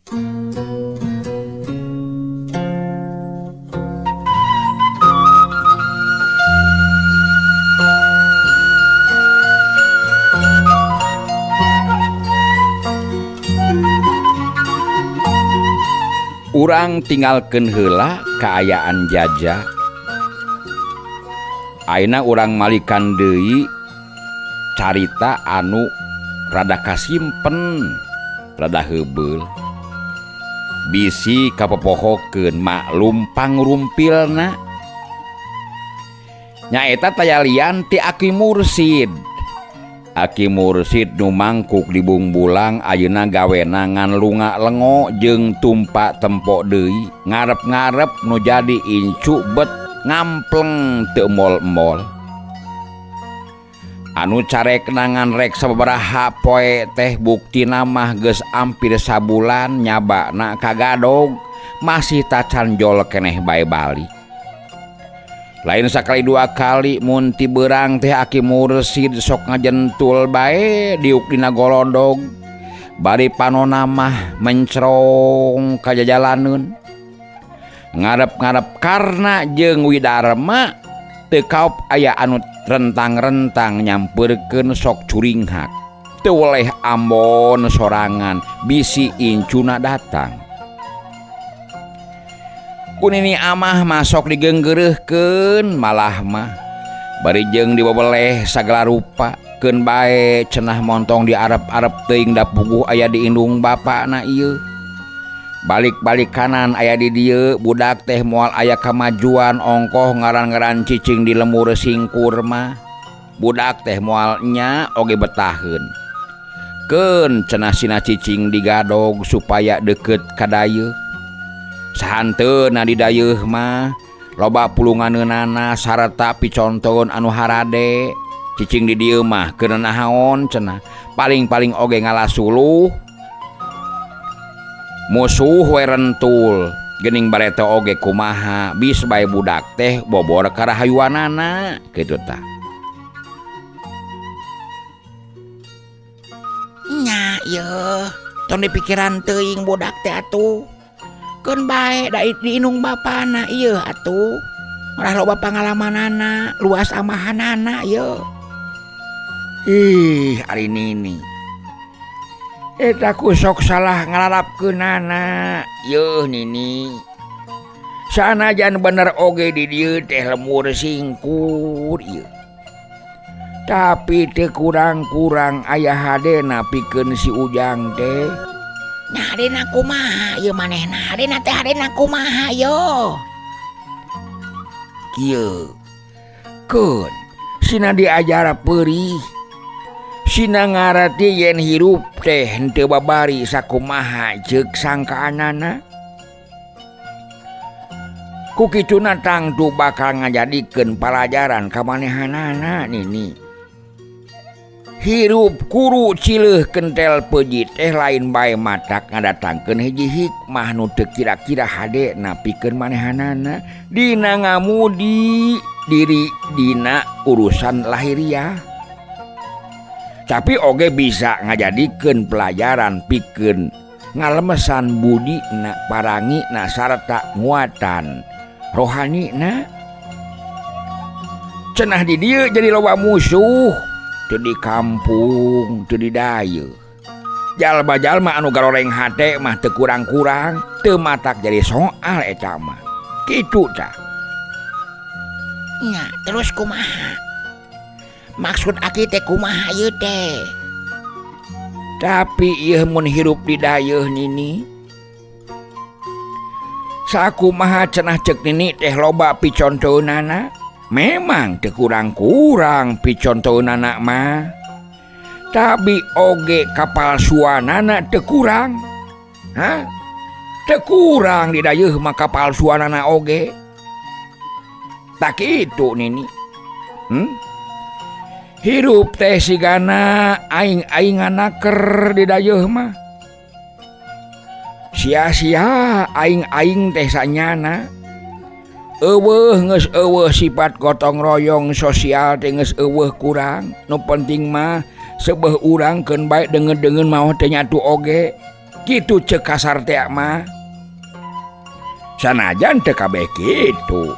Urang tinggalkeun heula kaayaan Jaja. Ayeuna urang malikan deui carita anu rada kasimpen, rada heubeul. Bisi kapopohokeun maklum pangrumpilna. Nyaeta taya lian ti Aki Mursid. Aki Mursid nu mangkuk di Bungbulang ayeuna gawena ngan lunga lengo jeung tumpak tempo deui, ngarep-ngarep nu jadi incu bet ngampleng teu emol-emol. Anu carekna ngan rek sababaraha poe teh buktina mah geus ampir sabulan nyabana kagadog masih tacan jol keneh bae balik. Lain sakali dua kali mun ti beurang teh Aki Mursid sok ngajentul bae diuk dina golodog. Bari panona mah mencrong ka jajalaneun. Ngarep-ngarep Karna jeung Widarma teu kaop aya anu rentang-rentang nyampeurkeun sok curinghak. Teu weleh ambon sorangan bisi incuna datang. Ku Nini Amah masok digeunggeureuhkeun malah mah bari jeung dibebeleh sagala rupa keun bae cenah montong di arep-arep teuing da puguh aya di indung bapana ieu. Balik-balik kanan aya di dieu budak teh moal aya kamajuan ongkoh ngaran-ngaran cicing di lemur singkur mah. Budak teh moal nya oge betaheun. Keun cenah sina cicing digadog supaya deukeut ka dayeuh. Sahanteuna di dayeuh mah loba pulunganeunana sarta picontoeun anu harade. Cicing di dieu mah keur naon cenah paling-paling oge ngalasuluh. Musuh we rentul geuning barete oge kumaha bis bae budak teh bobor karahayuanana kitu tah. Nya ieu tong dipikiran teuing budak teh atuh. Keun bae da diinung bapana ieu atuh. Marah loba pangalamanana, luas amahanana ieu. Ih, ari Nini. Eta ku sok salah ngalarapkeunana. Yeuh Nini. Sanajan bener oge di dieu teh lemur singkur ieu. Tapi teu kurang-kurang aya hadena pikeun si Ujang teh. Nya hadena kumaha ieu manehna? Hadena teh hadena kumaha ieu? Kieu. Keun sina diajar peurih. Sina ngarati yen hirup teh henteu babari sakumaha ceuk sangkaanana. Ku kituna tangtu bakal ngajadikeun palajaran ka manehanana Nini. Hirup kuru cileuh kentel peji teh lain bae matak ngadatangkeun hiji hikmah nu teu kira-kira hadena pikeun manehanana dina ngamudi diri dina urusan lahiriah. Tapi oge bisa ngajadikeun pelajaran pikeun ngalemesan budina parangina sarta nguatan rohanina. Cenah di dieu jadi loba musuh teu di kampung teu di dayeuh. Jalma-jalma anu garoreng hate mah teu kurang-kurang teu matak jadi soal eta mah. Kitu tah. Nya terus kumaha? Maksud aki teh kumaha ieu teh? Tapi ieu mun hirup di dayeuh Nini. Sakumaha cenah ceuk Nini teh loba picontoeunana. Memang teu kurang-kurang picontoeunana mah. Tapi oge kapalsuanana teu kurang. Hah? Teu kurang di dayeuh mah kapalsuanana oge. Tak kitu Nini. Hirup teh sigana aing-aingan naker di dayeuh mah. Sia-sia aing-aing teh sanyana. Eueuh geus eueuh sifat gotong royong sosial teh geus eueuh kurang. Nu penting mah seubeuh urang keun bae deungeun-deungeun maot teh nyatu oge. Kitu cek kasar teh mah. Sanajan teu kabeh kitu.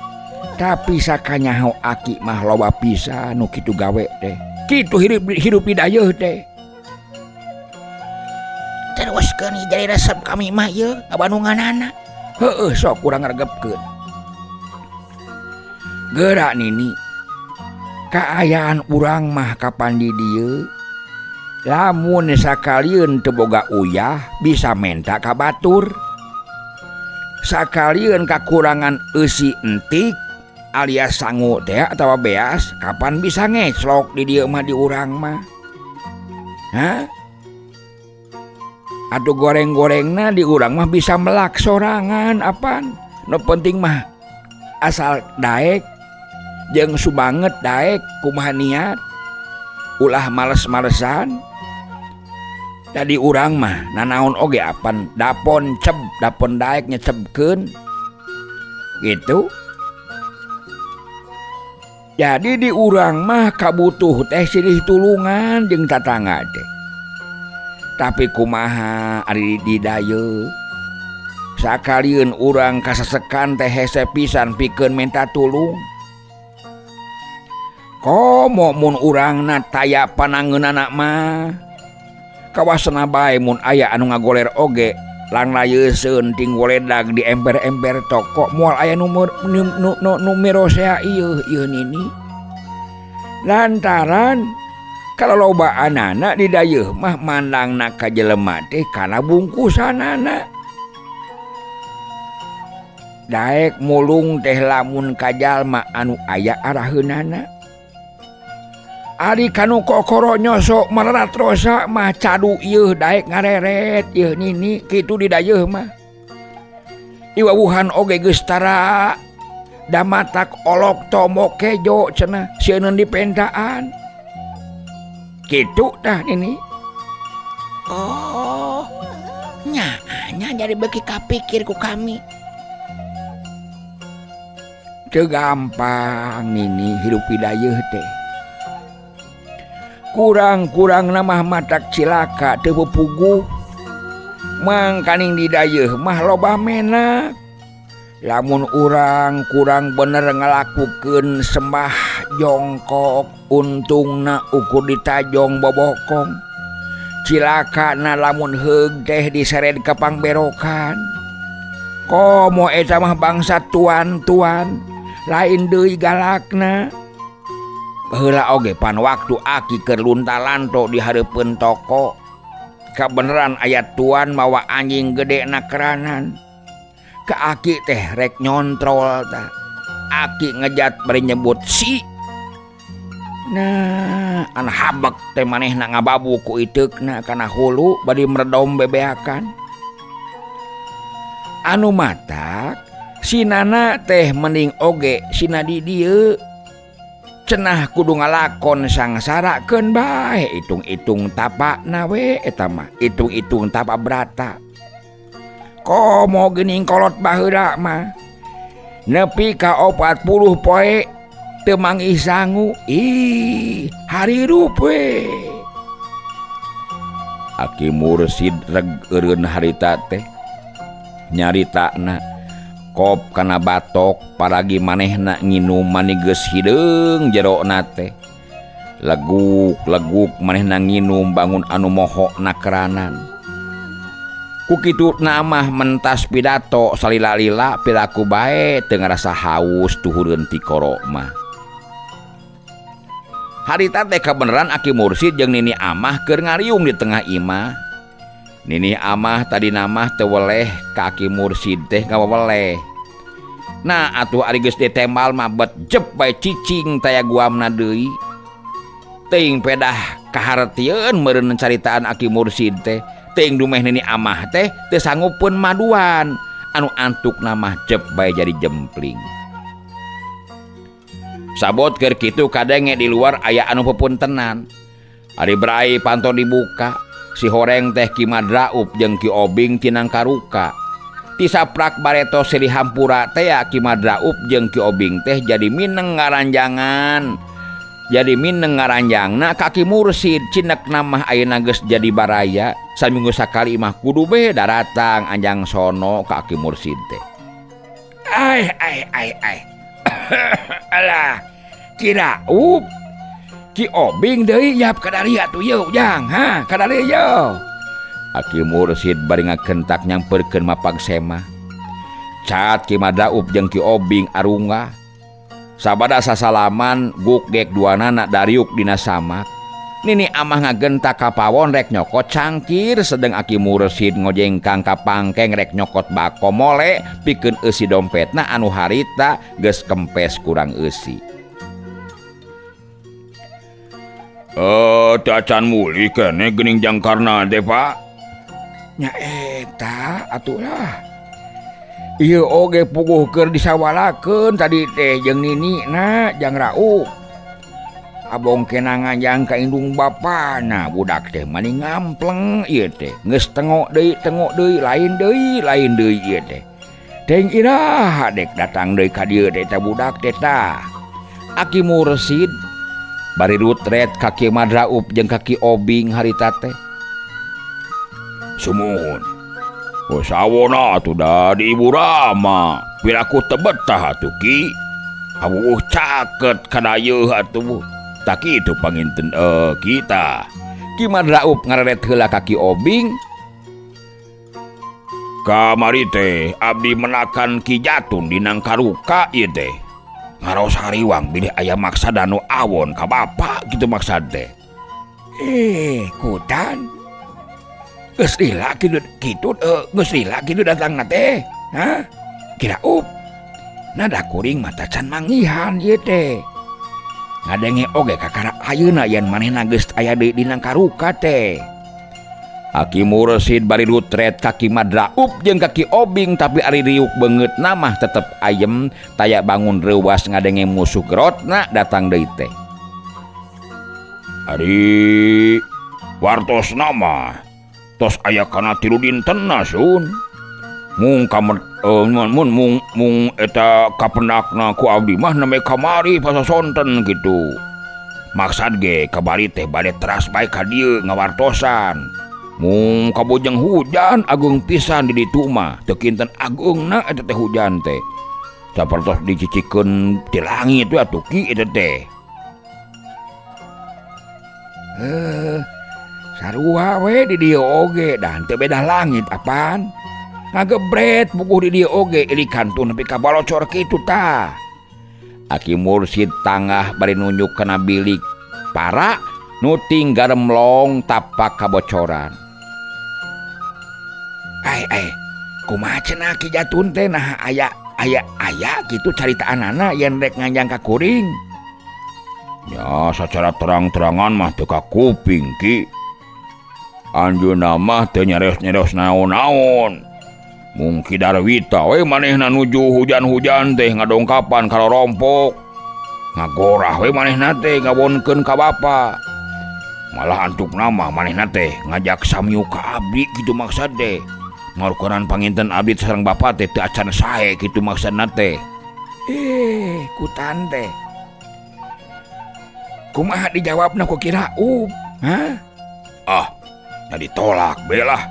Tapi sakanyaho aki mah loba pisan nu kitu gawe teh. Kitu hirup di dayeuh teh. Teruskeun jadi resep kami mah ieu ngabandunganana. Heueuh sok kurang ngregepkeun. Geura nini. Kaayaan urang mah kapan di dieu? Lamun sakalieun teu boga uyah bisa menta ka batur. Sakalieun kakurangan eusi entik alias sangu teh atawa beas kapan bisa ngeclok di dieu mah di urang mah. Hah? Atuh goreng-gorengna di urang mah bisa melak sorangan apan. Nu penting mah asal daek jeung sumanget daek kumaha niat. Ulah males-malesan. Tadi urang mah nanaon oge apan dapon ceb dapon daek nyecebkeun. Gitu. Jadi di urang mah kabutuh teh silih tulungan jeung tatangga teh. Tapi kumaha ari di dayeuh. Sakalieun urang kasesekan teh hese pisan pikeun minta tulung. Komo mun urangna taya panangeunana mah. Kawasana bae mun aya anu ngagoler oge langlayeuseun ting goledag di ember-ember toko moal aya nu nu mirosea ieu ieu nini. Lantaran kalolobaanana di dayeuh mah mandangna ka jelema teh kana bungkusanana. Daek mulung teh lamun ka jalma anu aya araheunana. Ari kanu kokoro nyosok mararat rosa mah cadu ieu daek ngareret ieu nini kitu di dayeuh mah. Iwawuhan oge geus tara damatak olok tomok kejo cenah sieun dipentaan. Kitu tah nini. Oh, nya nya jadi beuki kapikir ku kami. Teu gampang nini hirup di dayeuh teh. Kurang-kurang namah matak cilaka teu puguh. Mangkaning di dayeuh mah loba menak. Lamun urang kurang bener ngalakukeun sembah jongkok untungna ukur ditajong bobokong. Cilakana lamun heug teh diseret ka pangberokan. Komo eta mah bangsa tuan-tuan lain deui galakna. Baheula oge pan waktu aki keur lunta-lanto di hareupeun toko. Kabeneran aya tuan mawa anjing gede na keranan. Ka aki teh rek nyontrol tah. Aki ngejat bari nyebut si. Nah, an habek teh manehna ngababu ku iteukna kana hulu bari meredom bebeakan. Anu matak si Nana teh mending oge sina di dieu. Cenah kudu ngalakon sangsara keun bae hitung-hitung tapakna we eta mah hitung-hitung tapa brata. Komo geuning kolot baheula mah nepi ka 40 poe teu manggih sangu ih harirup we. Aki Mursid reg eureun harita teh nyaritana kop kana batok paragi manehna nginum mani geus hideung jerona teh. Leguk-leguk manehna nginum bangun anu moho na keranan. Ku kitu mah mentas pidato salila-lila piraku bae teu ngarasa haus tuhureun ti koro mah. Harita teh kabeneran Aki Mursid jeung Nini Amah keur ngariung di tengah imah. Nini Amah tadi namah teu weleh ka Aki Mursid teh ngawaweleh. Nah atuh ari geus ditembal mah bet jep bae cicing taya guamna deui. Teuing pedah kahartieun meureun caritaan Aki Mursid teh. Teuing dumeh Nini Amah teh teu sanggupeun maduan. Anu antukna mah jep bae jadi jempling. Sabot keur kitu kadenge di luar aya anu pepuntenan. Ari brai panto dibuka. Si horeng teh Ki Madraup jeung Ki Obing tinang karuka. Tisaprak bareto silih hampura teh Ki Madraup jeung Ki Obing teh jadi mineng ngaranjangan. Jadi mineng ngaranjangna ka Ki Mursid cinek mah ayeuna geus jadi baraya. Saminggu sakali mah kudu be daratang Anjang Sono ka Aki Mursid teh. Ai ai ai ai. Alah, kira up. Ki Obing deui yap kadaria atuh yeuh Jang, ha, kadaria yeuh. Aki Mursid bari ngakentak nyamperkeun mapag semah. Cat Ki Madraup jeung Ki Obing arunggah. Sabada sasalaman guk gek duanana dariuk dina samak. Nini amah ngagentak ka pawon rek nyokot cangkir sedeng Aki Mursid ngojengkang ka pangkeng rek nyokot bako mole pikeun eusi dompetna anu harita geus kempes kurang eusi. Teu acan mulih keneh geuning jangkarna teh, Pak. Nya eta atuh lah. Ieu oge puguh keur disawalakeun tadi teh jeung ninina jang Raup. Abong kena nganjang ka indung bapana budak teh mani ngampleng ieu teh. Geus tengok deui lain deui ieu teh. Teuing iraha dek datang deui ka dieu teh eta budak teh tah. Aki Mursid bari rutret ka Ki Madraup jeung ka Ki Obing harita teh. Sumuhun. Oh, sawona atuh da di Ibu Rama. Piraku teu betah atuh Ki. Awuh caket kadayeuh atuh. Tak kitu panginten kita. Ki Madraup ngareret heula ka Ki Obing. Kamari teh abdi menakan Ki Jatun di Nangkaruka ieu teh. Ngaros hariwang bilih aya maksad anu awon ka bapa kitu maksad teh. Kutan. Geus lila kitu kitu geus lila kitu datangna teh. Hah? Kira up. Nada kuring mata can manggihan ieu teh. Ngadenge oge kakara ayeuna yen manehna geus aya deui di Nangkaruka teh. Aki Mursid bari rutret ka Ki Madraup jeung ka Ki Obing tapi ari riuk beungeutna mah tetep ayem taya bangun reuwas ngadenge musuh gerotna datang deui teh. Ari wartosna mah tos aya kana 3 dintenna sun. Mung mun mung mung eta kapendakna ku abdi mah nembe kamari pasasonten kitu. Maksad ge kabari teh bade teras bae ka dieu ngawartosan. Mung kabujeng hujan agung pisan di ditu mah teu kinten agungna eta teh hujan teh. Sapertos dicicikeun ti langit we atuh Ki eta teh. Sarua we di dieu oge da henteu beda langit apaan. Ngagebret bukuh di dieu oge ilikan tuh nepi ka balocor kitu tah. Aki Mursid tangah bari nunjuk kana bilik para nu tinggal remlong tapak kabocoran. Ai ai kumaha cenah Ki Jatun teh nah aya aya aya kitu caritaanana yen rek nganjang ka kuring. Ya sacara terang-terangan mah teu kakuping Ki. Anjeunna mah teu nyareos-nyareos naon-naon. Mung Ki Darwita we manehna nuju hujan-hujan teh ngadongkapan ka rorompok. Ngagorah we manehna teh ngawonkeun ka bapa. Malah antukna mah manehna teh ngajak samiu ka abdi kitu maksad teh. Ngarukanan panginten abdi sareng bapa teh teu acan sae kitu maksudna teh. Kutan teh. Kumaha dijawabna ku Ki Raup? Hah? Ah, na ditolak be lah.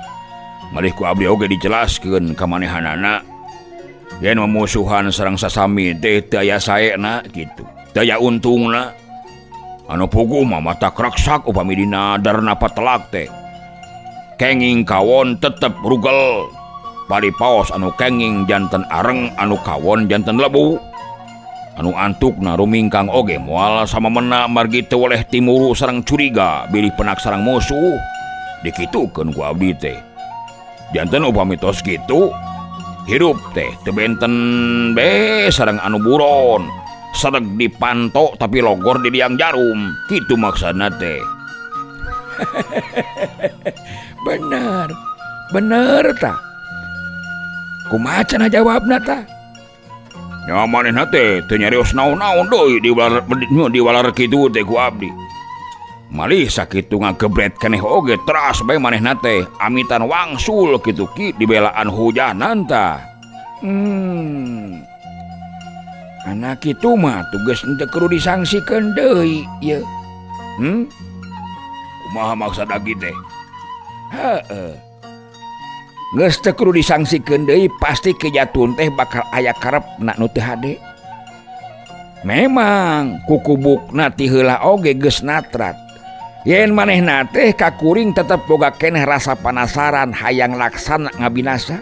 Malih ku abdi oge dijelaskeun ka manehanana. Yen memusuhan sareng sasami teh teu aya saena kitu. Teu aya untungna. Anu puguh mah mata kraksak upami dina darna patelak teh. Kenging kawon tetep rugel. Pari paos anu kenging janten areng, anu kawon janten lebu. Anu antukna rumingkang oge moal sama mena margi teu weleh timuru sareng curiga bilih penak sareng musuh. Dikitukeun ku abdi teh. Janten upami tos kitu hirup teh teu benten be sareng anu buron. Sareng dipanto tapi logor di liang jarum. Kitu maksudna teh. Bener. Bener tah. Kumaha cenah jawabna tah? Nya manehna teh teu nyarios naon-naon deui di walar kitu teh ku abdi. Malih sakitu ngagebret keneh oge teras bae manehna teh amitan wangsul kitu Ki dibelaan hujanan tah. Anak kitu mah tugas henteu kudu disangsikeun deui ieu. Kumaha maksad abdi teh? Heeh. Geus teu kudu disangsikeun deui pasti Ki Jatun teh bakal aya karepna nu teu hade. Memang kukubukna ti heula oge geus natrat. Yen manehna teh ka kuring tetep boga keneh rasa panasaran hayang laksana ngabinasa.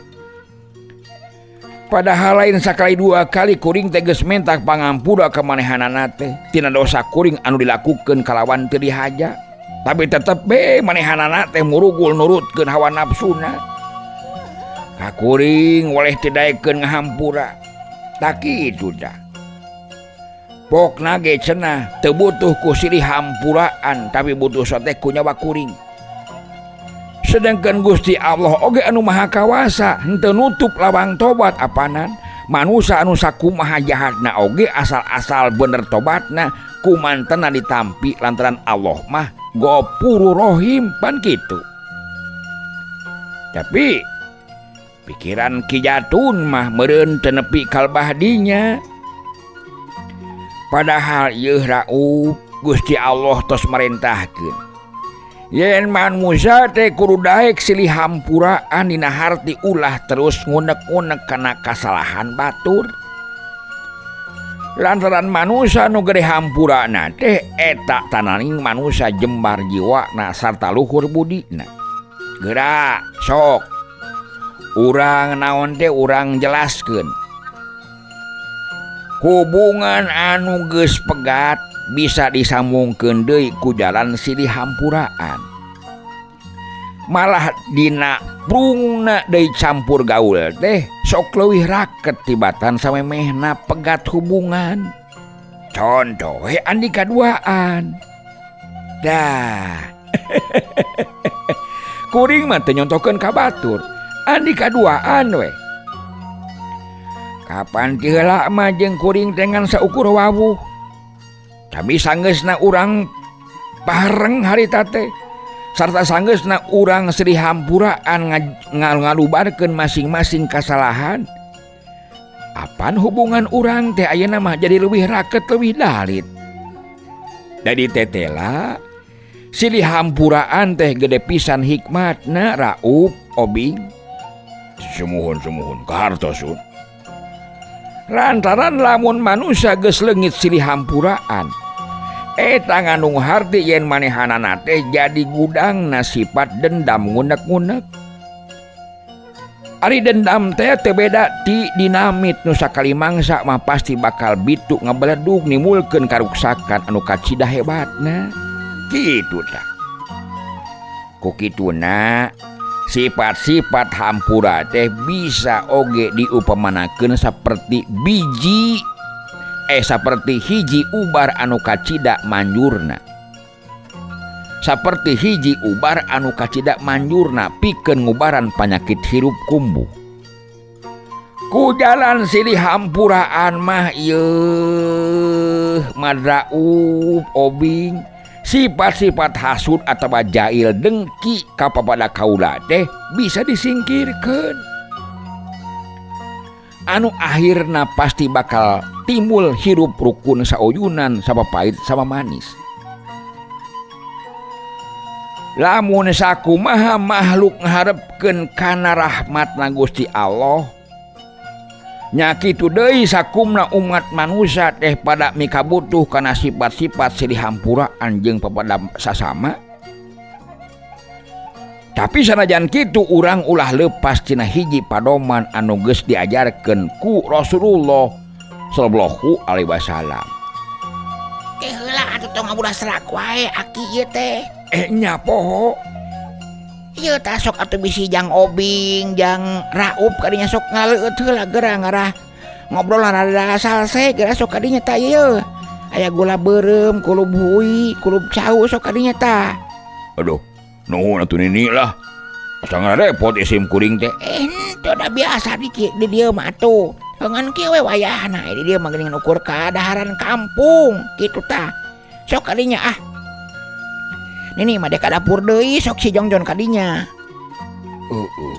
Padahal lain sakali dua kali kuring teh geus menta pangampura ka manehanana teh tina dosa kuring anu dilakukeun kalawan teu dihaja. Tapi tetep be manehanana teh murugul nurutkeun hawa nafsuna. Ka kuring waleh teu daekeun ngahampura. Tah kitu tah. Pokna ge cenah teu butuh ku silih hampuraan tapi butuh sate ku nyawa kuring. Sedangkan Gusti Allah oge anu maha kawasa henteu nutup lawang tobat apanan manusia anu sakumaha jahatna oge asal-asal bener tobatna kumantena ditampi lantaran Allah mah Ghafurur Rahim pan kitu. Tapi pikiran Ki Jatun mah meureun teu nepi kalbahdinya. Padahal yeuh raup Gusti Allah tos marentahkeun yen manusia teh kudu daek silih hampuraan dina harti ulah terus ngunek-ngunek kana kasalahan batur. Lantaran manusia nu gede hampurana teh eta tananing manusia jembar jiwana sarta luhur budina. Geura sok urang naon teh urang jelaskeun. Hubungan anu geus pegat bisa disambungkeun deui ku jalan silih hampuraan. Malah dina prungna deui campur gaul teh sok leuwih raket tibatan samemehna pegat hubungan. Contoh we Andika duaan. Dah. Kuring mah teu nyontokeun ka batur. Andika duaan we. Kapan ti heula mah jeung kuring teh ngan saukur wawuh. Tapi sanggeusna urang bareng harita teh sarta sanggeusna urang silih hampuraan ngalubarkeun masing-masing kasalahan. Apan hubungan urang teh ayeuna mah jadi leuwih raket leuwih dalit. Jadi tetela silih hampuraan teh gede pisan hikmatna raup obing. Sumuhun-sumuhun kahartos sun. Lantaran lamun manusia geus leungit silih hampuraan eta ngandung harti yen manehanana teh jadi gudangna sifat dendam ngunek-ngunek. Ari dendam teh teu beda ti dinamit nu sakali mangsa mah pasti bakal bitu ngabeledug nimulkeun karuksakan anu kacida hebatna. Kitu tah. Ku kituna sifat-sifat hampura teh bisa oge diupamanakeun saperti biji saperti hiji ubar anu kacida manjurna. Saperti hiji ubar anu kacida manjurna pikeun ngubaran panyakit hirup kumbuh. Ku jalan silih hampuraan mah ieu madraub obing sifat-sifat hasud atawa jail dengki kapapada kaula teh bisa disingkirkeun. Anu akhirna pasti bakal timbul hirup rukun sauyunan sama pahit sama manis. Lamun sakumaha makhluk ngaharepkeun kana rahmatna Gusti Allah, nya kitu deui sakumna umat manusia teh pada mikabutuh kana sifat-sifat silih hampuraan jeung papada sasama. Tapi sanajan kitu urang ulah lepas tina hiji padoman anu geus diajarkeun ku Rasulullah sallallahu alaihi wasallam. Teh heula atuh tong ngabulah serak wae aki ieu teh. Nya poho. Ieu tah sok atuh bisi jang obing, jang raup kadinya sok ngaleueut heula geura ngarah ngobrol rada salse geura sok kadinya tah ieu. Aya gula beureum, kulub hui, kulub cau sok kadinya tah. Aduh, nuhun atuh nini lah. Asa ngarepot isim kuring teh. Henteu da biasa di dieu mah atuh. Ngan kieu we wayahna di dieu mah geuningan ukur kadaharan kampung kitu tah. Sok kadinya ah. Nini mah dek ka dapur deui sok si Jongjon kadinya.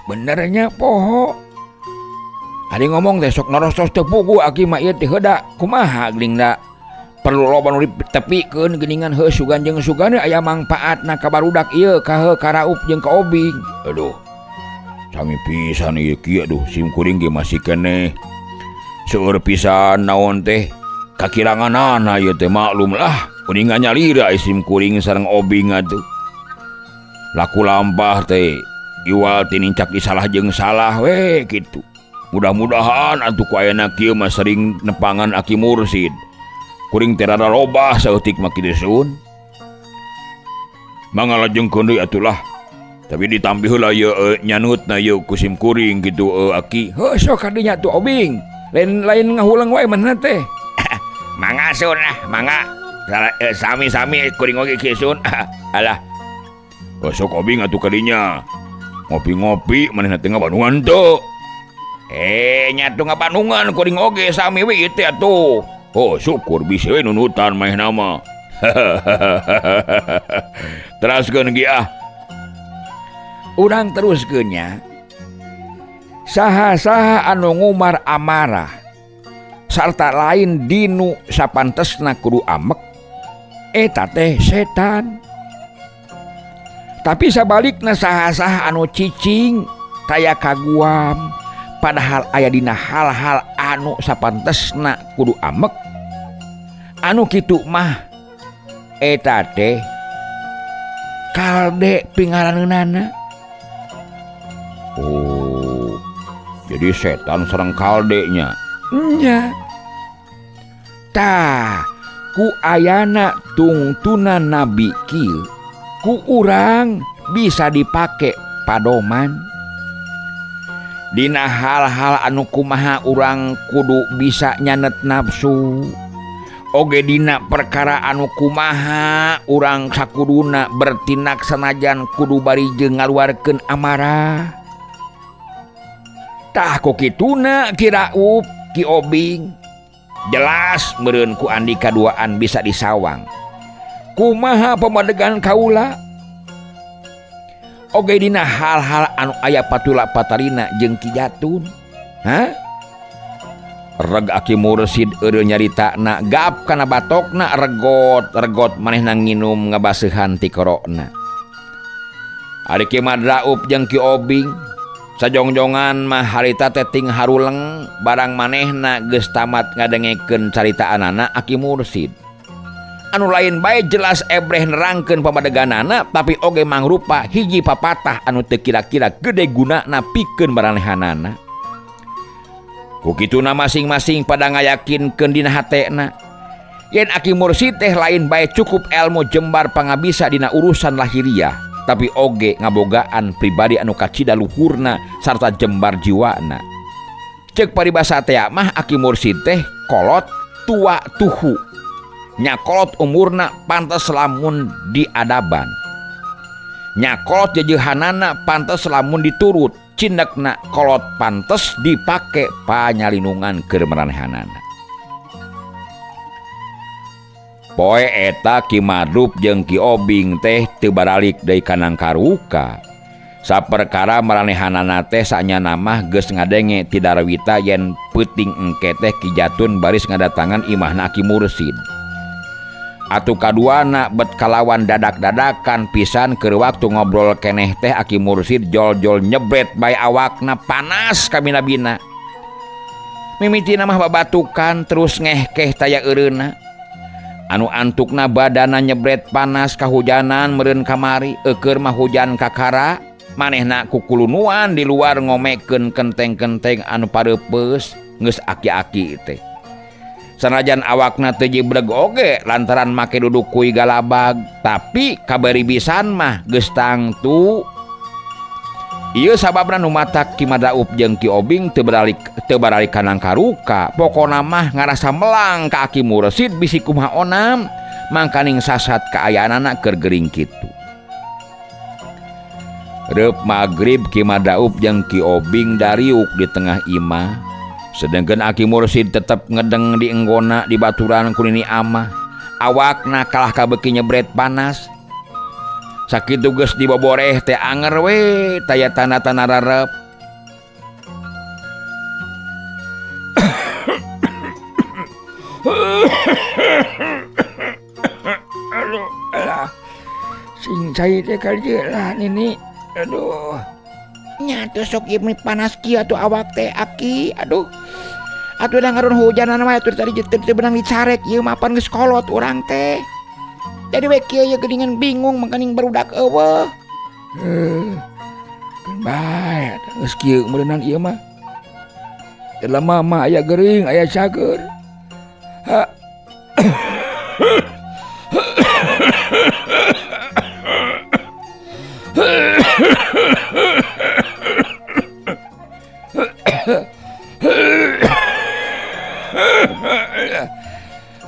Benernya poho. Ari ngomong teh sok norostos teu puguh aki mah ieu teh heuda kumaha geuning da. Perlu loba nu ditepikeun geuningan heuh sugan jeung sugan aya mangpaatna ka barudak ieu ka heuh ka Raup jeung ka Obing. Aduh. Sami pisan ieu kieu aduh sim kuring ge masih keneh. Seueur pisan naon teh kakiranganana ieu teh maklum lah uningan nyalira sim kuring sareng Obing atuh. Laku lampah teh iwal ti nincak disalah jeung salah we kitu. Mudah-mudahan atuh ku ayana kieu mah sering nepangan Aki Mursid. Kuring teh rada robah saeutik mah kitu sun. Mangga lajengkeun deui atuh lah. Tapi ditampi heula ieu nyanutna ieu ku sim kuring kitu Aki. Heuh sok kadinya tuh Obing. Lain-lain ngahuleng wae manehna teh. Mangga sun lah, mangga. Sami-sami kuring oge kieu sun. Alah. Oh, sok Obing atuh kadinya. Ngopi-ngopi manehna teh ngabandungan teu. Nya tuh ngabandungan kuring oge sami we ieu teh atuh. Oh, syukur bisa we nunutan manehna mah. Teraskeun ge ah. Urang teruskeun nya. Saha-saha anu ngumar amarah sarta lain dinu sapantesna kudu amek eta teh setan. Tapi sabalikna saha-saha anu cicing taya kaguam padahal aya dina hal-hal anu sapantesna kudu amek anu kitu mah eta teh kalde pingaraneunana. Oh, jadi setan sareng kaldenya. Nya. Tah, ku ayana tungtunan nabi kieu ku urang bisa dipake padoman. Dina hal-hal anu kumaha urang kudu bisa nyanet nafsu. Oge dina perkara anu kumaha urang sakuduna bertindak sanajan kudu bari jeung ngaluarkeun amarah. Tah ku kituna Ki Raup Ki Obing jelas meureun ku andika duaan bisa disawang. Kumaha pamadegan kaula? Oge dina hal-hal anu aya patula patalina jeung Ki Jatun. Hah? Reg Aki Mursid eureun nyaritana gap kana batokna regot-regot manehna nginum ngabaseuhan ti korona. Ari Ki Madraup jeung Ki Obing sajongjongan mah harita teh ting haruleng barang manehna geus tamat ngadengekeun caritaanana Aki Mursid. Anu lain bae jelas ebreh nerangkeun pamadeganana tapi oge mangrupa hiji papatah anu teu kira-kira gede gunana pikeun maranehanana. Ku kituna masing-masing pada ngayakinkeun dina hatena yen Aki Mursid teh lain bae cukup elmu jembar pangabisa dina urusan lahiriah tapi oge ngabogaan pribadi anu kacida luhurna sarta jembar jiwana. Ceuk paribasa teh mah Aki Mursid teh kolot tua tuhu. Nya kolot umurna pantes lamun diadaban. Nya kolot jejehanana pantes lamun diturut. Cindekna kolot pantes dipake panyalindungan keur maranehanana. Poe eta Ki Madrup jeung Ki Obing teh teu baralik deui kanang karuka. Saperkara maranehanana teh sanyana mah geus ngadenge ti Darwita yen peuting engke teh Ki Jatun baris ngadatangan imahna Aki Mursid. Atuh kaduana bet kalawan dadak-dadakan pisan keur waktu ngobrol keneh teh Aki Mursid jol-jol nyebret bae awakna panas kabina-bina. Mimitina mah babatukan terus ngehkeh taya eureuna. Anu antukna badana nyebret panas kahujanan meureun kamari eukeur mah hujan kakara manehna kukulunuan di luar ngomekeun kenteng-kenteng anu pareupeus geus aki-aki teh. Sanajan awakna teu jibreg oge lantaran make duduk kui galabag tapi kabari bisan mah geus tangtu. Ieu sababna nu matak Ki Madraup jeung Ki Obing teu baralik kanang karuka. Pokona mah ngarasa melang ka Aki Mursid bisi kumaha onam mangkaning sasat kaayaanana keur gering kitu. Reup magrib Ki Madraup jeung Ki Obing dariuk di tengah imah. Sedengkeun Aki Mursid tetep ngedeng di enggona di baturan ku nini amah. Awakna kalah kabeuki nyebret panas. Sakitu geus diboboreh teh anger we taya tanda-tanda rarep. cai teh ka dieu lah Nini. Aduh. Nya atuh sok ieu panas kieu atuh awak teh aki. Aduh. Atuh da ngarun hujanan mah atuh tadi teu beunang dicarek ieu mah pan geus kolot urang teh. Jadi we kieu ye geuningan bingung mangkaning barudak eueuh. Keun bae geus kieu meureunan ieu mah. Teu lama mah aya gering, aya cager. Ha.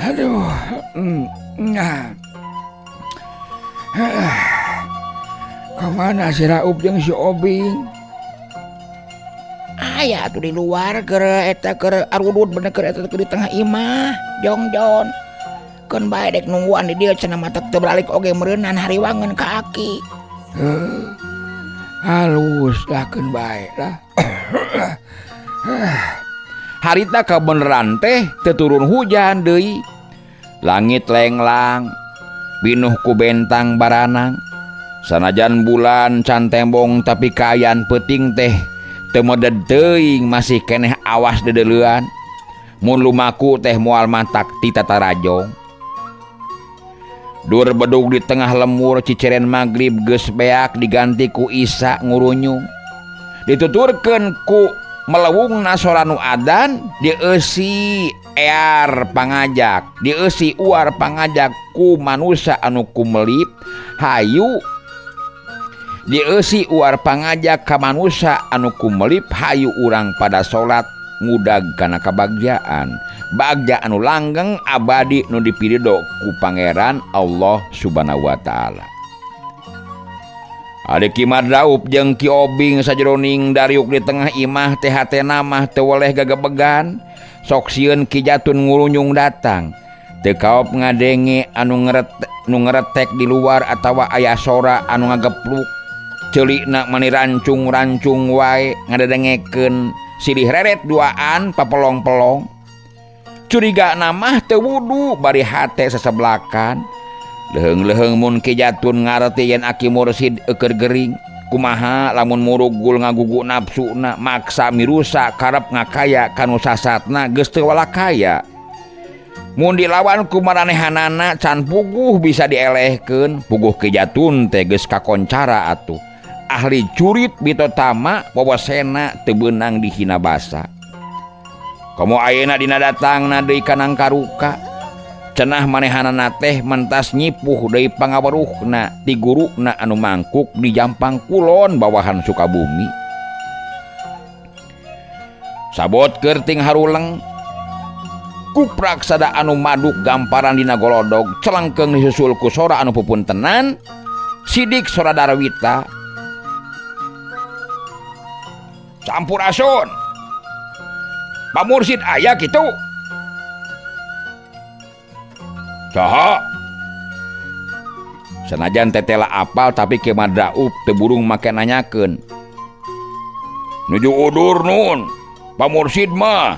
Aduh. Nah. Kamana si Raup jeung si Obing? Aya atuh di luar keur eta keur arudud bener keur eta keur di tengah imah, jongjon. Keun bae dek nungguan di dieu cenah mah teu balik oge meureunnan hariwangeun ka aki. Halus lah keun bae lah. Harita kabeneran teh teu turun hujan deui. Langit lenglang, pinuh ku bentang baranang. Sanajan bulan can tembong tapi kaayaan peuting teh teu meded teuing masih keneh awas dedeleuan. Mun lumaku teh moal matak ti tatarajong. Dur bedug di tengah lemur ciceren magrib geus beak diganti ku Isa ngurunyung. Dituturkeun ku melewungna sora nu adan dieusi ear pangajak, dieusi uar pangajak ku manusa anu kumelip hayu. Dieusi uar pangajak ka manusa anu kumelip hayu urang pada salat ngudag kana kabagjaan. Bagja anu langgeng abadi nu dipirido ku Pangeran Allah Subhanahu wa taala. Ari Ki Madraub jeung Ki Obing sajeroning dariuk di tengah imah teh hatena mah teu weleh gagebegan. Sok sieun Ki Jatun ngurunyung datang. Teu kaop ngadenge anu ngeretek di luar atawa aya sora anu ngagepluk. Ceulikna mani rancung-rancung wae ngadedengekeun silih reret duaan papelong-pelong. Curiga mah teu wudu bari hate seseblakan. Leuheung-leuheung mun Ki Jatun ngarti yen Aki Mursid eueur gering. Kumaha lamun murugul ngagugu nafsuna maksa mirusa karep ngakaya kanu sasatna geus teu walakaya. Mun dilawan ku maranehanana can puguh bisa dielehkeun. Puguh Ki Jatun teh geus kakoncara atuh. Ahli curit bitotama wawasena teu beunang dihina basa. Komo ayeuna dina datangna deui ka Nangkaruka. Cenah manehanana teh mentas nyipuh deui pangaweruhna ti guruna anu mangkuk di Jampang Kulon bawahan Sukabumi. Sabot keur ting haruleng kuprak sada anu maduk gamparan dina golodog celengkeung disusul ku sora anu pupuntenan sidik sora Darwita. Sampurasun. Pak Mursid aya kitu. Saha? Sanajan tetela apal tapi Ki Madraub teu burung make nanyakeun. Nuju udur nun, Pak Mursid mah.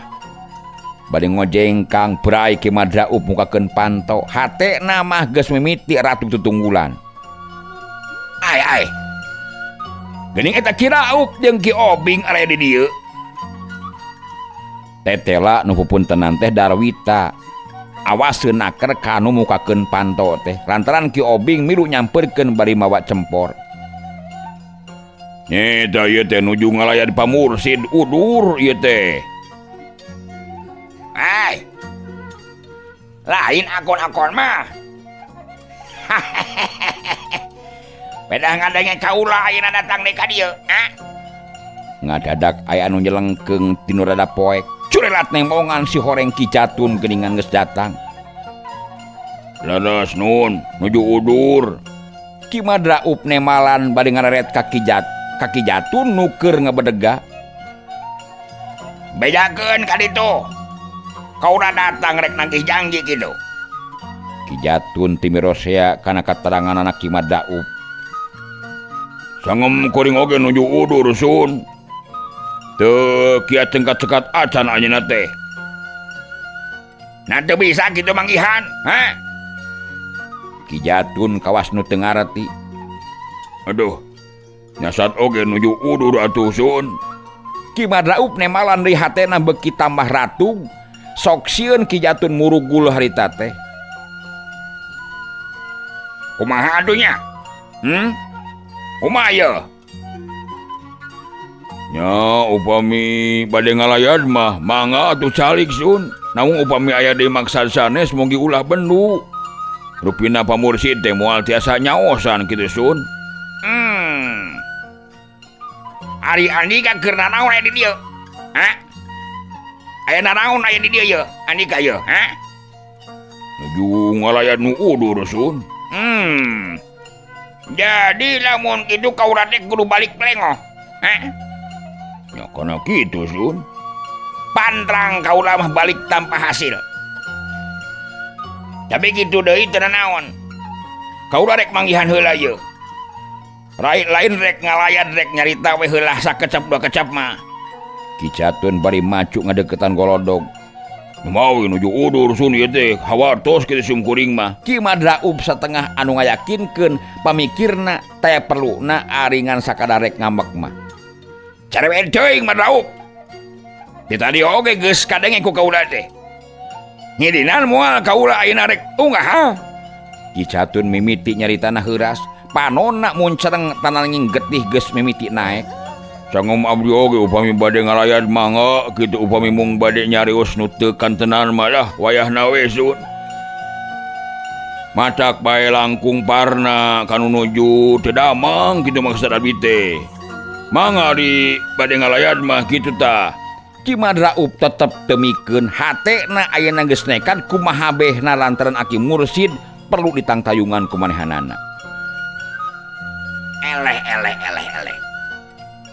Bade ngojengkang brai Ki Madraub mukakeun panto, hatena mah geus mimiti ratu tutunggulan. Ai ai. Geuning eta Ki Raup jeung Ki Obing area di dieu. Tetela nu pupuntenan teh Darwita. Awaseun naker kanu mukakeun panto teh lantaran Ki Obing milu nyamperkeun bari mawa cempor. Nyeta ieu teh nuju ngalayan Pamursid udur ieu teh. Ai. Lain akon-akon mah. Beda ngadenge kaula ayeuna datang deui ka dieu, ha? Ngadadak aya anu nyelengkeung tinu rada poek. Curelat nembongan si horeng Ki Jatun geuningan geus datang. Leres nun, nuju udur. Ki Madraub nemalan bade ngareret ka Ki Jatun nu keur ngebedega. Bejakeun ka ditu. Kaula datang rek nagih janji kitu. Ki Jatun timirosea kana kateranganana Ki Madraub. Sangem kuring oge nuju udur sun. Teu kiat cengkat-cekat acan anjeunna teh. Nah teu bisa kitu manggihan, ha? Ki Jatun kawas nu teu ngarti. Aduh, nyasat oge nuju udur atuh Sun. Ki Madraub nemalan deui hatena beuki tambah ratug, sok sieun Ki Jatun murugul harita teh. Kumaha atuh nya? Kumaha ieu? Nya upami bade ngalayat mah mangga atuh calik Sun. Namun upami aya deui maksad sanes mugi ulah bendu. Rupina pamursid teh moal tiasa nyaosan kitu Sun. Ari Andika keur nanaon aya di dieu? Hah? Aya nanaon aya di dieu ye? Andika ye, hah? Nuju ngalayat nu udur Sun. Jadi lamun kitu kaula teh kudu balik lengoh. Hah? Ya kana kitu Sun. Pantrang kaula mah balik tanpa hasil. Tapi kitu deui teu nanaon. Kaula rek manggihan heula ye. Rai lain rek ngalayat rek nyarita we heula sakecap dua kecap mah. Ki Jatun bari macu ngadeukeutan golodog. Mawi nuju udur Sun ieu teh hawartos kitu sumkuring mah. Ki Madraub satengah anu ngayakinkeun pamikirna teh perluna aringan sakadar rek ngambek mah. Carewet teuing Madraub. Di tadi oge geus kadenge ku kaula teh. Ngidinan moal kaula ayeuna rek unggah ha. Ki Jatun mimiti nyaritana heuras, panonna muncereng tananging getih geus mimiti naek. Sangom abdi oge upami bade ngalayat mangga kitu upami mung bade nyarios nu teu kantenan mah lah wayahna we Sun. Matak bae langkung parna kanu nuju teu damang kitu maksud abdi teh. Mangga di bade ngalayat mah kitu tah. Ki Madraub tetep temikeun hatena ayeuna geus nekat kumaha behna lantaran Aki Mursid perlu ditangtayungan ku manehanana. Eleh eleh eleh eleh.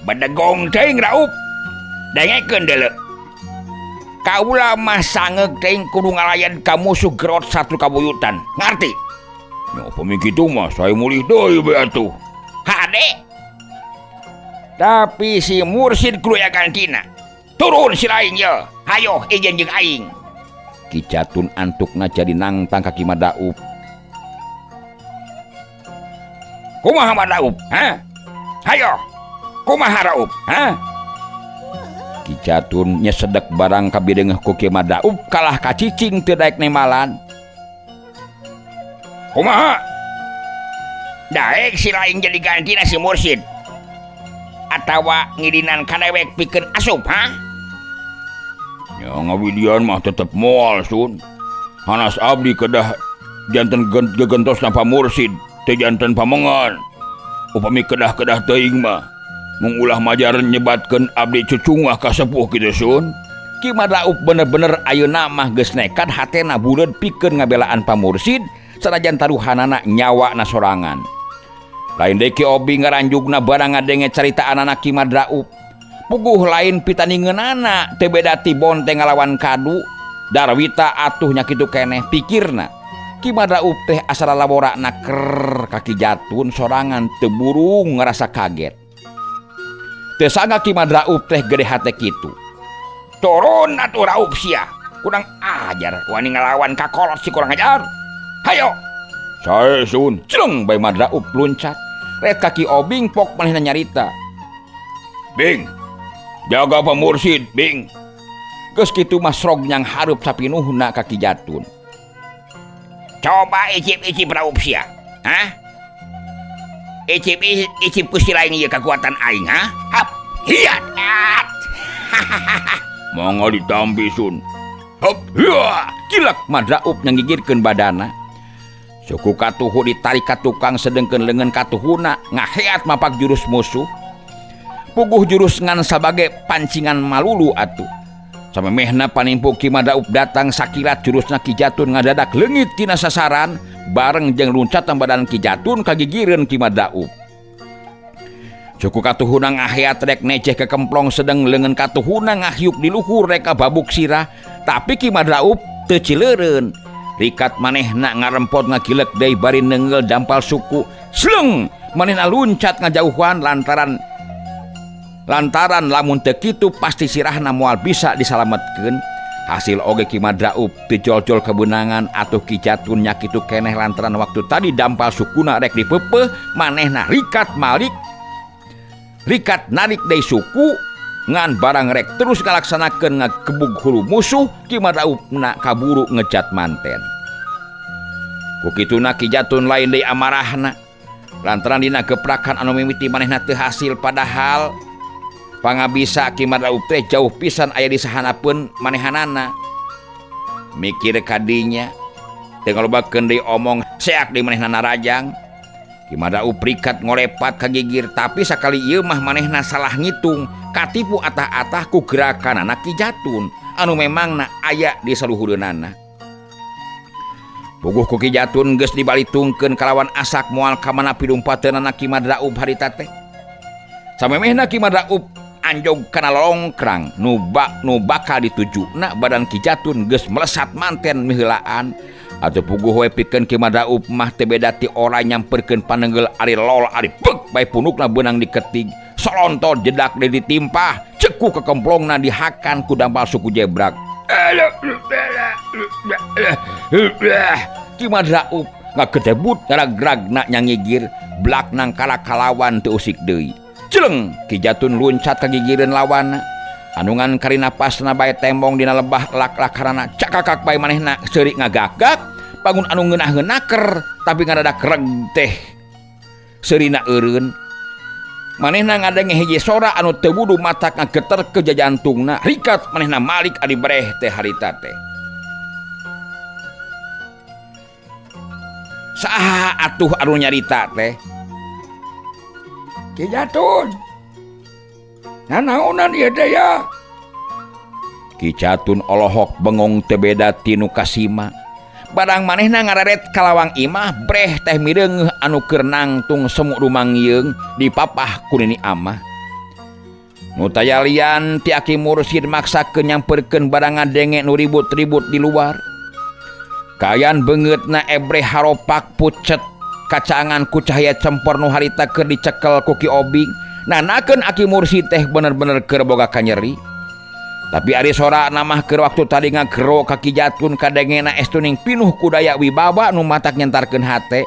Bedegong teuing Raup. Dengekeun deuleu. Kaula mah sangeuk teuing kudu ngalayan ka musuh gerot satu kabuyutan. Ngarti? Nya upami kitu mah sae mulih deui bae atuh. Hade. Tapi si Mursid kudu aya gantina. Turun si lain ye. Hayo ijen jeung aing. Ki Jatun antukna jadi nangtang ka Ki Madraub. Kumaha Madraub? Hah? Hayo. Kumaha Raup? Hah? Ki Jatun nyesedek barang kabideungeuh ku Ki Madraub kalah kacicing teu daek nemalan. Kumaha? Daek si lain jadi gantina si Mursid. Atawa ngidinan kadewek pikeun asup, ha? Ya ngawidian mah tetep moal Sun. Hanas abdi kedah janten gegentosna pamursid, teu janten pamengan. Upami kedah-kedah teuing mah mung ulah majar nyebatkeun abdi cucungah ka sepuh kitu Sun. Ki Madraub bener-bener ayeuna mah geus nekat hatena buleud pikeun ngabelaan pamursid sanajan taruhanana nyawana sorangan. Lain deui Ki Obi ngaranjugna barang ngadenge caritaanana Ki Madraub. Puguh lain pitaningeunana teu beda ti bonteng ngalawan kadu. Darwita atuh nya kitu keneh pikirna. Ki Madraub teh asal laborana ker ka Ki Jatun sorangan teu burung ngarasa kaget. Teu sangka Ki Madraub teh gede hate kitu. Turun atuh Raup sia. Kurang ajar wani ngalawan ka kolot si kurang ajar. Hayo. Sae Sun. Celeng bae Madraub luncat. Ret ka Ki Obing pok manehna nyarita. Bing. Jaga pamursid, Bing. Geus kitu mah srog nyang hareup sapinuhna ka Ki Jatun. Coba icip-icip Raup sia. Hah? Icip-icip ku si lain ieu kakuatan aing, ha? Hap. Hiat. Mangga ditampi Sun. Hop. Hua. Cilak Madraub nyanggigirkeun badana. Suku katuhu ditarik ka tukang sedengkeun leungeun katuhuna ngaheat mapak jurus musuh. Puguh jurus ngan sabagai pancingan malulu atuh. Samemehna panimpu Ki Madraub datang sakilat jurusna Ki Jatun ngadadak leungit tina sasaran bareng jeung luncatan badan Ki Jatun kagigireun Ki Madraub. Suku katuhuna ngaheat rek neceh kekemplong sedeng leungeun katuhuna ngahyuk di luhur rek kababuk sirah, tapi Ki Madraub teu cileureun. Rikat manehna ngarempot ngagilek deui bari neunggeul dampal suku. Sleng manehna luncat ngajauhan lantaran lamun teu kitu pasti sirahna moal bisa disalametkeun. Hasil oge Ki Madraub teu jol-jol kebenangan atuh Ki Jatun nya kitu keneh lantaran waktu tadi dampal sukuna rek dipeupeuh manehna rikat malik rikat narik deui suku ngan barang rek terus ngalaksanakeun ngagebug hulu musuh Ki Madraubna kaburu ngejat manten. Ku kituna Ki Jatun lain deui amarahna lantaran dina geprakan anu mimiti manehna teu hasil padahal pangabisa Ki Madraub teh jauh pisan aya di sahanapeun manehanana. Mikir kadinya teu ngalobakeun deui omong seak di manehna narajang. Ki Madraub rikat ngolepat ka gigir tapi sakali ieu mah manehna salah ngitung katipu atah-atah ku gerakanana Ki Jatun anu memangna aya di saluhureunana. Puguh ku Ki Jatun geus dibalitungkeun kalawan asak moal ka mana pidumpateunana Ki Madraub harita teh. Samemehna Ki Madraub anjog kana lolongkrang nu bakal ditujuna badan Ki Jatun geus melesat manten miheulaan. Atuh puguh we pikeun Ki Madraub mah teu beda ti ora nyamperkeun panenggel ari lol ari beuk bae punukna beunang diketig solontol jedak deui ditimpah ceku kekemplongna dihakan ku dampal suku jebrak. Ki Madraub ngagedebut ngaragragna nyangigir blak nang kalakalawan teu usik deui. Celeng Ki Jatun luncat ka gigireun lawanna anu ngan karinapasna bae tembong dina lebah lak-lakarana cakakak bae manehna seuri ngagagak bangun anu ngeunaheun naker tapi ngadadak reg teh seurina eureun manehna ngadenge hiji sora anu teu wudu matak ngageter ke jajantungna rikat manehna malik ari breh teh harita teh. Saha atuh anu nyarita teh? Ki Jatun. Nanaonan ieu teh ya? Ki Jatun olohok bengong teu beda ti nu kasima. Barang manehna ngareret ka lawang imah breh teh mireungeuh anu keur nangtung semu rumangieung dipapah ku nini amah. Nu tayalian ti Aki Mursid maksakeun nyamperkeun barang ngadenge nu ribut-ribut di luar. Kayan beungeutna ebreh haropak pucet kacangan ku cahaya cempor nu harita keur dicekel ku Ki Obing. Nanakeun Aki Mursid teh bener-bener keur boga kanyeri. Tapi ari sorana mah keur waktu tadi ngagero ka Ki Jatun kadengena estuning pinuh ku daya wibawa nu matak nyentarkeun hate.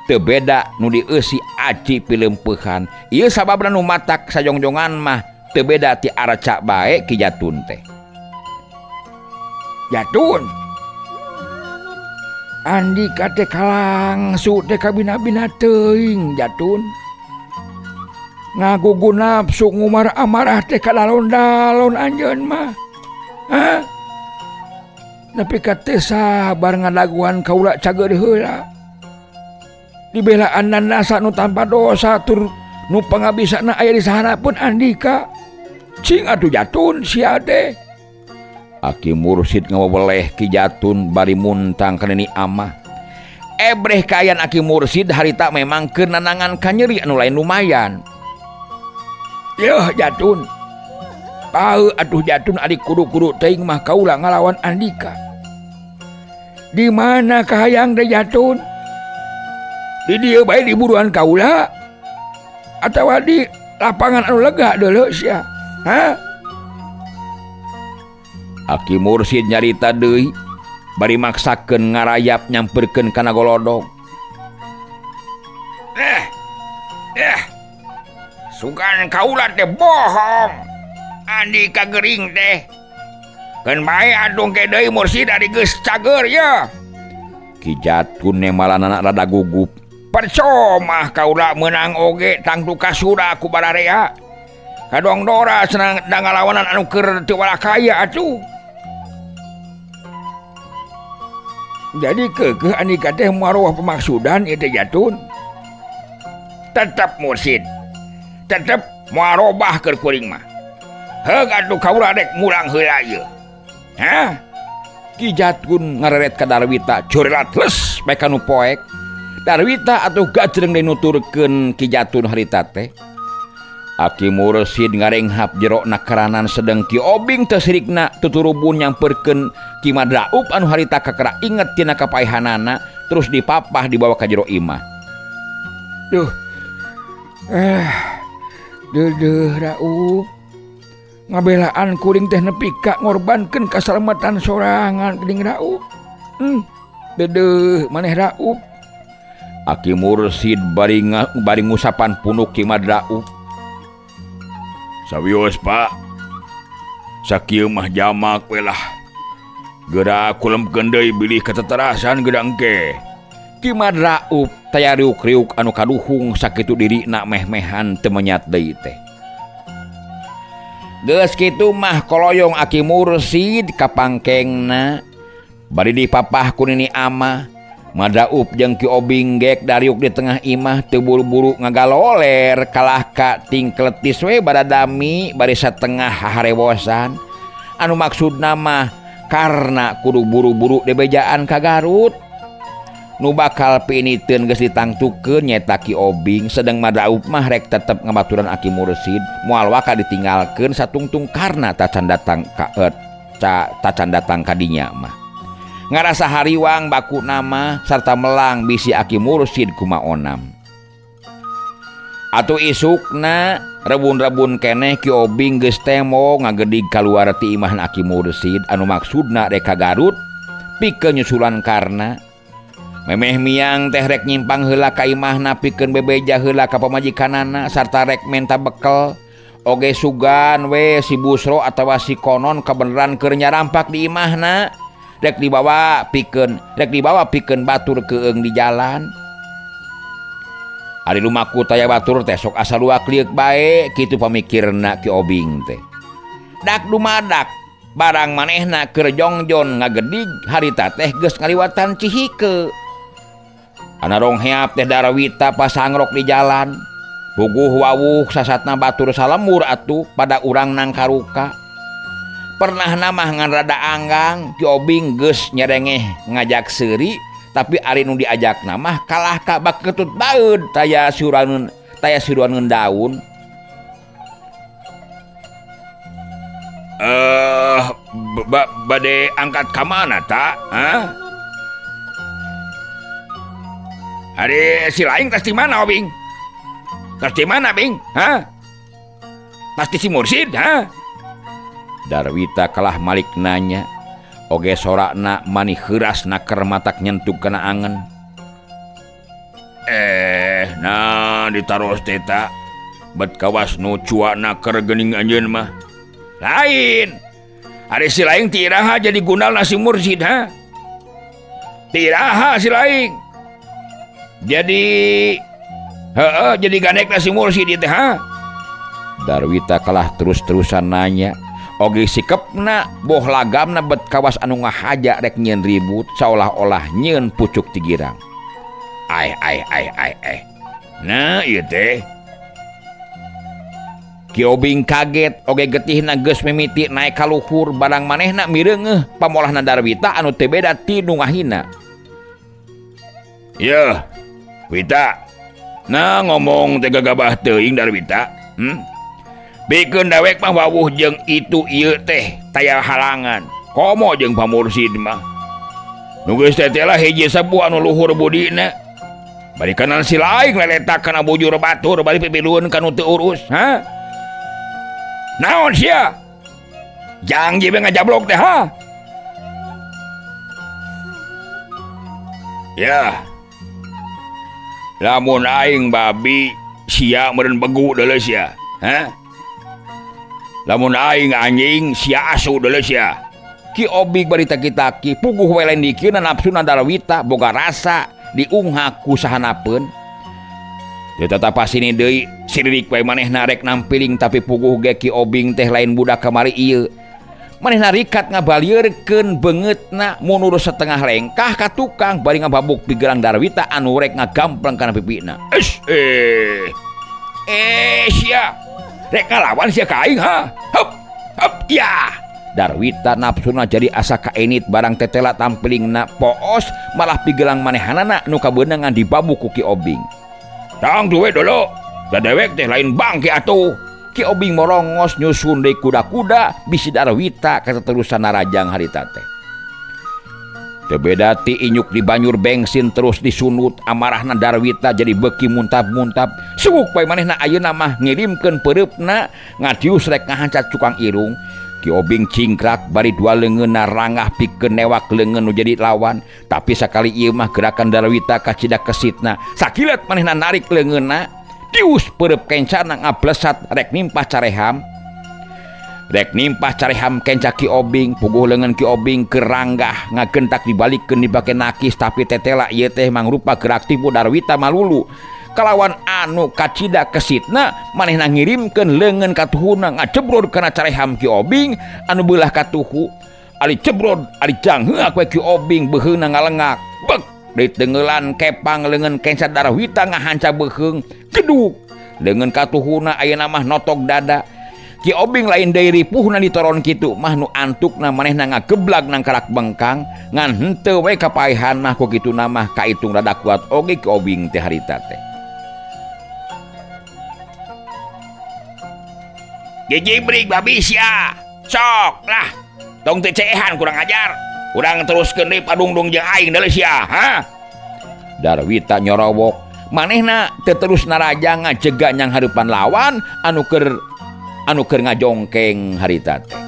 Teu beda nu dieusi aji pileumpehan. Ieu sababna nu matak sajongjongan mah teu beda ti arca bae Ki Jatun teh. Jatun. Andika teh kalangsu teh kabina-bina teuing Jatun. Ngagugu nafsu ngumar amarah teh kadalon-dalon anjeun mah. Hah? Nepi ka teu sabar ngadaguan kaula cager heula. Dibelaan nasa nu tanpa dosa tur nu pangabisana aya di sahanapun Andika. Cing atuh Jatun sia teh. Aki Mursid ngaweleh Ki Jatun bari muntang ka nini amah. Ebreh kaayaan Aki Mursid harita memang keur nanangan kanyeri anu lain lumayan. Yeuh Jatun. Pau atuh Jatun ari kudu-kudu teuing mah kaula ngalawan Andika. Di mana kahayang teh Jatun? Di dieu bae di buruan kaula atawa di lapangan anu lega deuleu sia. Hah? Aki Mursid nyarita deui bari maksakeun ngarayap nyamperkeun kana golodog. Sugan kaula teh bohong. Andika gering teh. Keun bae atuh ke deui Mursid ari geus cager ya. Ki Jatun nemalanana rada gugup. Percuma kaula meunang oge tangtu kasura ku bararea. Kadong dora senang ngalawanan anu keur teu walakaya atuh. Jadi keukeuh Andika teh maruah pemaksudan ieu teh Jatun. Tetep Mursid. Tetep moal robah keur kuring mah. Heug atuh kaula rek mulang heula ieu. Hah? Ki Jatun ngareret ka Darwita curilat les bae ka nu poek. Darwita atuh gajreng deui nuturkeun Ki Jatun harita teh. Aki Mursid ngarenghap jerokna karanan sedeng Ki Obing teu sirikna tuturubun nyamperkeun Ki Madraub anu harita kakara inget tina kapaehanana terus dipapah dibawa ka jero imah. Duh. Deudeuh Raup. Ngabelaan kuring teh nepi ka ngorbankeun kasalamatan sorangan geuning Raup. Dedeuh maneh Raup. Aki Mursid bari ngusapan punuk Ki Mad Raup. Sawios Pak. Sakieu mah jamak we lah. Geura kulemkeun deui bilih kateterasan geura engke. Ki Mad Raup taya riuk-riuk anu kaduhung sakitu dirina meh-mehan teu menyat deui teh. Geus kitu mah koloyong Aki Mursid ka pangkengna bari dipapah ku Nini Amah. Mad Raup jeung Ki Obing gek dariuk di tengah imah teu buru-buru ngagaloler kalah ka tingkletis we baradami bari satengah haharewosan. Anu maksudna mah karena kudu buru-buru debejaan ka Garut. Nu bakal piiniteun geus ditangtukeun nyaeta Ki Obing, sedeng Mad Raup mah rek tetep ngabaturan Aki Mursid moal waka ditinggalkeun satungtung karna tacan datang ka tacan datang ka dinya mah. Ngarasa hariwang baku nama sarta melang bisi Aki Mursid kumaonam. Atuh isukna rebun-rebun keneh Ki Obing geus temo ngagedig kaluar ti imahna Aki Mursid anu maksudna rek ka Garut pikeun nyusulan karna. Memeh miang teh rek nyimpang heula ka imahna pikeun bebeja heula ka pamajikanana sarta rek menta bekel oge sugan we si Busro atawa si Konon kabeneran keur nyarampak di imahna rek dibawa pikeun batur keung di jalan. Ari lumaku taya batur teh sok asa luak lieuk bae kitu pamikirna Ki Obing teh. Dak dumadak barang manehna keur jongjon ngagedig harita teh geus ngaliwatan Cihike. Ana rongheap teh Darwita pasangrok di jalan. Puguh wawuh sasatna batur salemur atuh pada urang nangkaruka. Pernah namah ngan rada anggang Ki Obing geus nyerengeh ngajak seuri tapi ari nu diajak namah kalah ka baketut baeud taya siruaneun daun. Bade angkat ka mana ta? Hah? Ari si lain tas di mana, Obing? Tas di mana, Bing? Hah? Pasti si Mursid, ha? Darwita kalah malik nanya. Oge sorakna mani heuras naker matak nyentuh kana angen. Nah ditaros teh ta. Bet kawas nu cua naker geuning anjeun mah. Lain. Ari si lain ti iraha jadi gundalna si Mursid, ha? Ti iraha si lain. Jadi heeh jadi ganekna si Mursid teh, ha? Darwita kalah terus-terusan nanya. Oge sikepna boh lagamna bet kawas anu ngahaja rek nyieun ribut saolah-olah nyieun pucuk ti girang. Ai ai ai ai ai. Nah ieu teh. Ki Obing kaget oge getihna geus mimiti naek ka luhur barang manehna mireungeuh pamolahna Darwita anu teu beda ti nu ngahina. Yeuh, Wita. Nah ngomong teh gagabah teuing Darwita. Bikeun dawek mah wawuh jeung itu ieu teh taya halangan. Komo jeung Pamursid mah. Nu geus teh lah hiji sepuh anu luhur budina. Bari kanan si lain leletak kana bujur batur bari pipilueun ka nu teu urus, ha? Naon sia? Jang jibe ngajablok teh, ha? Ya. Lamun aing babi sia meureun begu deuleu sia, ha? Lamun aing anjing sia asu deuleu sia. Ki Obing bari taki-taki puguh we lain dikieuna nafsuna Darwita boga rasa diunghak ku sahanapeun. Teu tatapas sini deui siririk we manehna rek nampiling tapi puguh ge Ki Obing teh lain budak kamari ieu. Manehna rikat ngabalieurkeun beungeutna mundur setengah lengkah ka tukang bari ngababuk pigerang Darwita anu rek ngagampleng kana pipina. Sia. Rek ngalawan sia ka aing, ha? Hup, hup, ya. Darwita nafsuna jadi asa kaenit barang tetela tampilingna poos malah pigelang manehanana nu kabeunangan dibabuk ku Ki Obing. Tang duwe dulu. Da dewek teh lain bangke atuh. Ki Obing morongos nyusun deui kuda-kuda bisi Darwita kateterusan narajang harita teh. Teu beda ti inyuk dibanyur bensin terus disunut amarahna Darwita jadi beuki muntap-muntap. Suuk bae manehna ayeuna mah ngirimkeun peureupna ngadius rek ngahancat cukang irung. Ki Obing cingkrak bari dua leungeunna rangah pikeun newak leungeun nu jadi lawan. Tapi sakali ieu mah gerakan Darwita kacida kesitna. Sakilat manehna narik leungeunna, dius peureub kencana ngablesat rek nimpah careham. Rek nimpah careham kenca Ki Obing, puguh leungeun Ki Obing keranggah ngagentak dibalikeun dipake nakis tapi tetela ieu teh mangrupa gerak tipu Darwita malulu. Kalawan anu kacida kesitna manehna ngirimkeun leungeun katuhuna ngajebrod kana careham Ki Obing anu beulah katuhu. Ari jebrod ari jangheak we Ki Obing beuheungna ngalengak. Bek deui teunggeulan kepang leungeun kenca Darwita ngahanca beuheung geduk. Leungeun katuhuna ayeuna mah notog dada. Ki Obing lain deui ripuhna ditoron kitu mah nu antukna manehna ngageblag nang karak bengkang ngan henteu we kapaehan mah ku kituna mah kaitung rada kuat oge Ki Obing teh harita teh. Gijibrik babi sia. Sok lah. Tong teu ceehan kurang ajar. Urang teruskeun deui padungdung jeung aing deui sia, ha? Darwita nyorowok manehna teu terus naraja ngajega nyang hareupan lawan anu keur ngajongkeng harita teh.